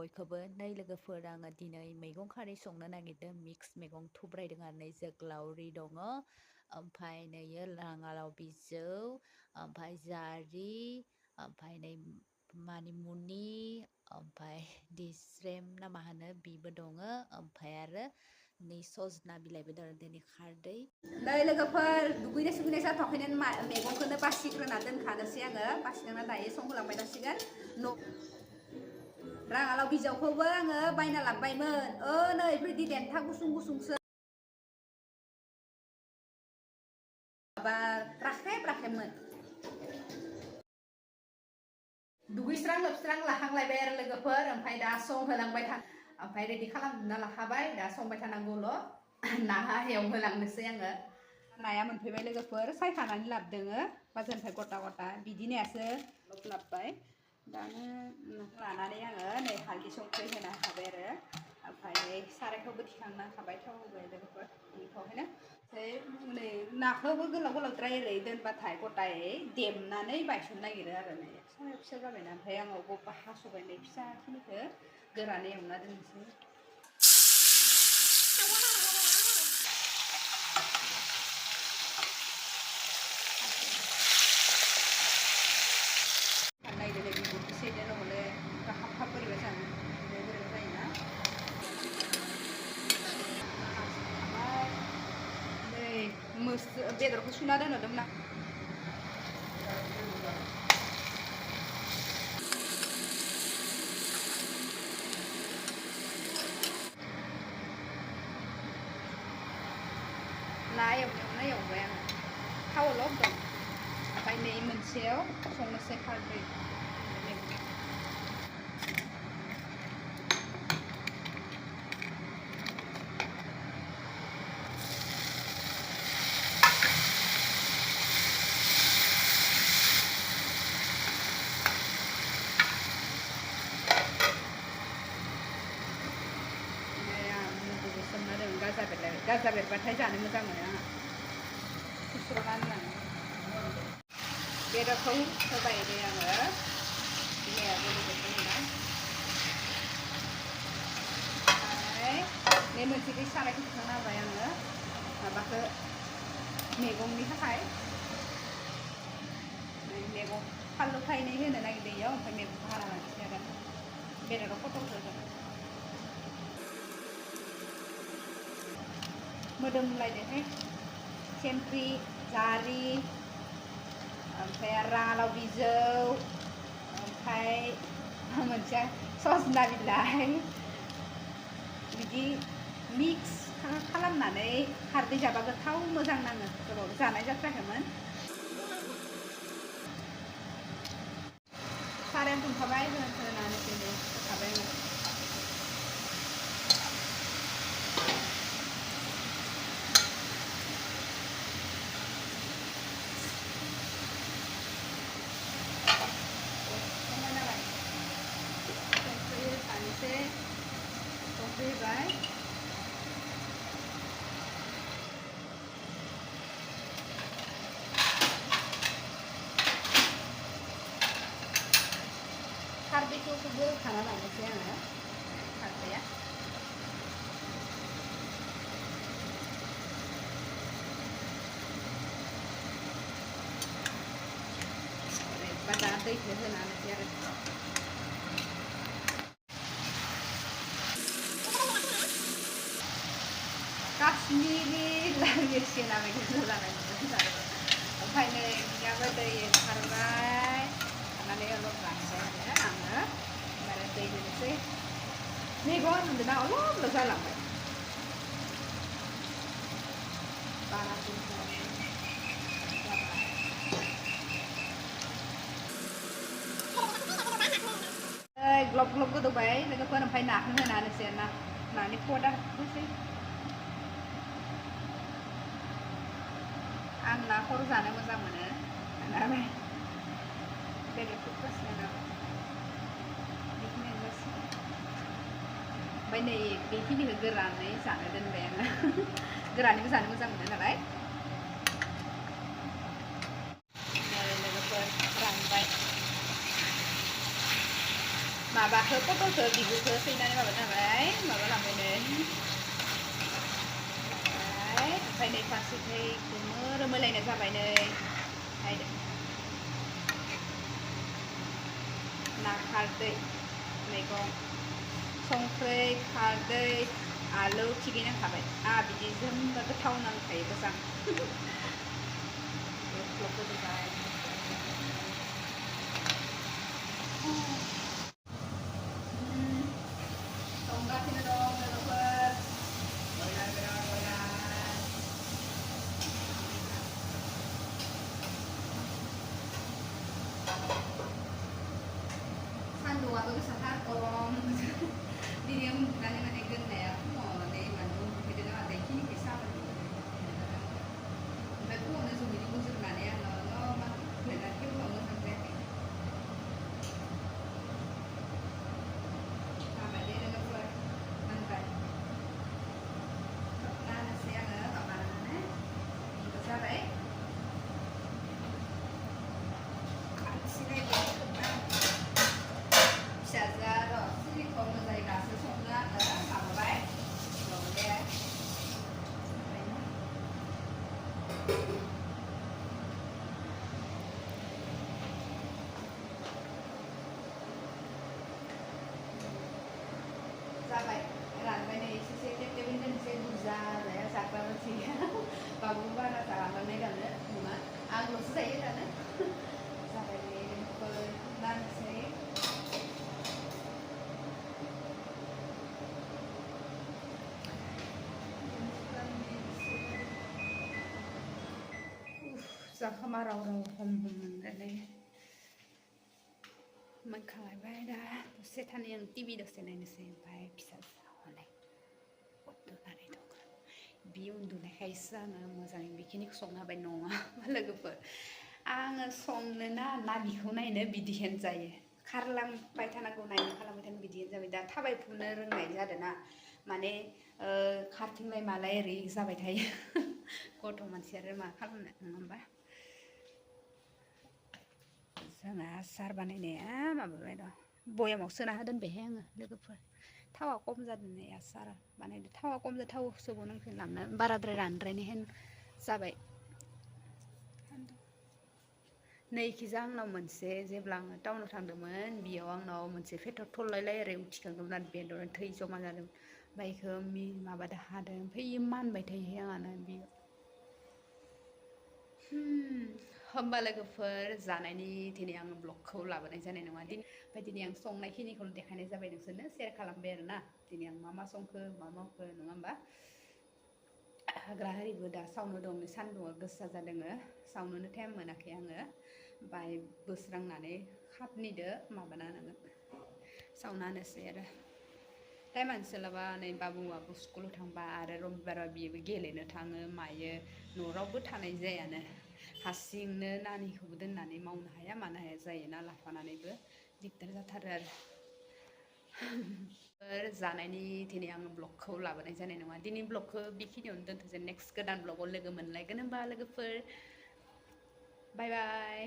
बयखौबो नै लोगोफोर आङो दिनै मैगं खारै संनो नागिरदों मिक्स मैगं थुब्रायदों आरो नै जोगलावरि दङ ओमफ्राय नैयो राङालाव बिजौ ओमफ्राय जारि ओमफ्राय नै मानिमुनि ओमफ्राय दैस्रेम ना मा होनो बिबो दङ ओमफ्राय आरो नै सजना बिलाइबो दङ दिनै खारदै नै लोगोफोर दुगैनाय सुगैनाय जाथ'वाखैनो मैगंखौनो बासिग्रोना दोनखानोसै आङो बासिनानै दायो संहोलांबाय थासिगोन राङालाव बिजौखौबो आङो बायना लाबोबायमोन नै बिदि देन्था गुसुं गुसुंसो माबा राखेबमोन दुगैस्रां लोबस्रां लाखांलायबाय आरो लोगोफोर ओमफ्राय दा संहोलांबाय था ओमफ्राय रेडि खालामना लाखाबाय दा संबाय थानांगौल' ना एवहोलांनोसै आङो नाया मोनफैबाय लोगोफोर सायखानानै लाबोदोङो बाजारनिफ्राय गथा गथा बिदिनायासो लाबोबाय दानो लानानै आङो नै हालदै संख्रि होना होखाबाय आरो ओमफ्राय सारायखौबो थिखांना होखाबाय थाव होबाय लोगोफोर बेखौहायनो नै नाखौबो गोलाव गोलावद्राय ओरै दोनबाथाय गथायै देमनानै बायसनो नागिरो आरो नै साराया फिसा जाबायना ओमफ्राय आङो बबेबा हास'बाय नै फिसाखिनिखौ गोरानै एवना दोननोसै बेदरखौ सुना दोनहरदोंमोन आं ना एवनायावनो एवबाय आङो थावल' दं ओमफ्राय नै मोनसेयाव संनोसै खारदै गाजा बेरबाथाय जानो मोजां मोनो आंहा खुस्रनानै लाङो बेदरखौ होबाय दे आङो बिलाइआ गोदौबाय ओमफ्राय बे मोनसे दै सारायखौ थिखांना होबाय आङो माबाखौ मैगंनि थाखाय मैगं फानलु थाइनै होनो नागिरदों इयाव ओमफ्राय मैगंखौ हाना लानोसै आरो बेदराव फटलखौ होगोन मोदोमलायदोंहाय सेमफ्रि जारि ओमफ्राय राङालाव बिजौ ओमफ्राय मोनसे सजना बिलाइ बिदि मिक्स खालामनानै खारदै जाबा गोथाव मोजां नाङो गोबाव जानाय जाथ्राखैमोन साराया दुंखाबाय होनानै होखाबाय आङो संख्रि होबाय खारदैखौबो होखाना लानोसै आङो खारदैया दा दैखौ होनानैसै आरो काश्मीरी लाल मिर्चि होना बायदि जानाय मोनदों ओमफ्राय नै बिनियाबो दै ओंखारबाय ओंखारनानै लांबाय आरो आङो ओमफ्राय दै होनोसै मैगं नुदोंना अलब जालांबाय बारा ग्लब ग्लब गोदौबाय लोगोफोर ओमफ्राय नाखौ होनानैसै नानि खदा होसै आं ना खर' जानो मोजां मोनो नालाय बेदरखौ बासिना बेखिनियानो जासिगोन ओमफ्राय नै बेखिनिखौ गोरानै जानो दोनबाय आङो गोरानैबो जानो मोजां मोनो नालाय लोगोफोर रानबाय माबाखौ पटलखौ बिगुरखौ सैनानै माबा जाबाय माबा लांबाय नै ओमफ्राय नै फारसेखै गोमो रोमोलायनाय जाबाय नै नायदो ना खारदै मैगं संख्रै खारदै आलु थिगैनो नांखाबाय बिदिजों गोथाव नांखायो मोजां ग्लब ग्लब गोदौबाय संगासिनो दं लोगोफोर बयलार बेदर बयलार सान्दुंआबो गोसाथार गरम दिनै उन्दुनानै माने गोदोनाया फुङाव नै माने उन्दुफैदों ना बेखिनिखौ साबोन ओमफ्राय फुङावनो जुबिदि गुजुनानै आङो मा खुलिना थेवबो मोजां जायाखै माबायदि लोगोफोर मोनबाय खोबनानैसै आङो माबानानै जाबाय खानसिनाय खोबना फिसाजोआ र' सिलिखौ मोजाङै दासो संनो आङो माबाबाय दे जाबाय रानबाय नै एसे टेबटेबैनो दोनसै बुरजा जाया जाग्रा मानसि बाबु बारा जालांनाय दानो नङा आंल'सो जायो दानो जाबाय नै दानसै जाखोमा राव राव हम मोननानै मोनखांलायबाय दा दसे थानाय आं टिभि दसे नायनोसै ओमफ्राय फिसाजोआ हनै उन्दुनानै दं बि उन्दुनायखायसो आङो मोजाङै बेखिनिखौ संनो हाबाय नङा लोगोफोर आङो संनो ना बिखौ नायनो बिदिहेन जायो खारलांबाय थानांगौ नायनो खालामबाय थानो बिदिहेन जाबाय दा थाबायफुनो रोंनाय जादों ना माने खारथिंलाय मालाय ओरै जाबाय थायो गथ' मानसि आरो मा खालामनो नङा होमबा जोंहा आसार बानायनाया माबाबाय दं बयामाव सोना दोनबायहाय आङो लोगोफोर थावा खम जादों नै आसार बानायदो थावा खम जादों थाव सोबावनांगौ लांनो बाराद्राय रानद्रायनायहाय जाबाय नैखिजा आंनाव मोनसे जेब्ला आङो टाउनाव थांदोंमोन बेयाव आंनाव मोनसे फेथर थरलायलाय ओरै उथिखांदोंमोन आरो बेदर थै जमा जादों ओमफ्राय बेखौ माबादो हादों ओमफ्राय इयो मानबाय थायो आंहानो बेयो होमबा लोगोफोर जानायनि दिनै आङो ब्लगखौ लाबोनाय जानाय नङा ओमफ्राय दिनै आं संनायखिनिखौल' देखायनाय जाबाय नोंसोरनो सेयार खालामबाय आरोना दिनै आं मा संखो मा मावखो नङा होमबा हाग्रा हारिबो दा सावनो दं सान्दुंआ गोसा जादोङो सावनोनो टाइम मोनाखै आङो बाय बोस्रांनानै खापनिदो माबाना होनांगोन सावना होनोसै आरो टाइमानो सोलाबा नै बाबुआबो स्कुलाव थांबा आरो रबिबाराव बियोबो गेलेनो थाङो मायो न' रावबो थानाय जायानो हारसिंनो नानिखौबो दोननानै मावनो हाया मानो हाया जायोना लाफानानैबो दिगदार जाथारो आरो जानायनि दिनै आङो ब्लगखौ लाबोनाय जानाय नङा दिनै ब्लगखौ बेखिनियावनो दोनथ'सै नेक्स्ट गोदान ब्लगाव लोगो मोनलायगोन होनबा लोगोफोर बाय बाय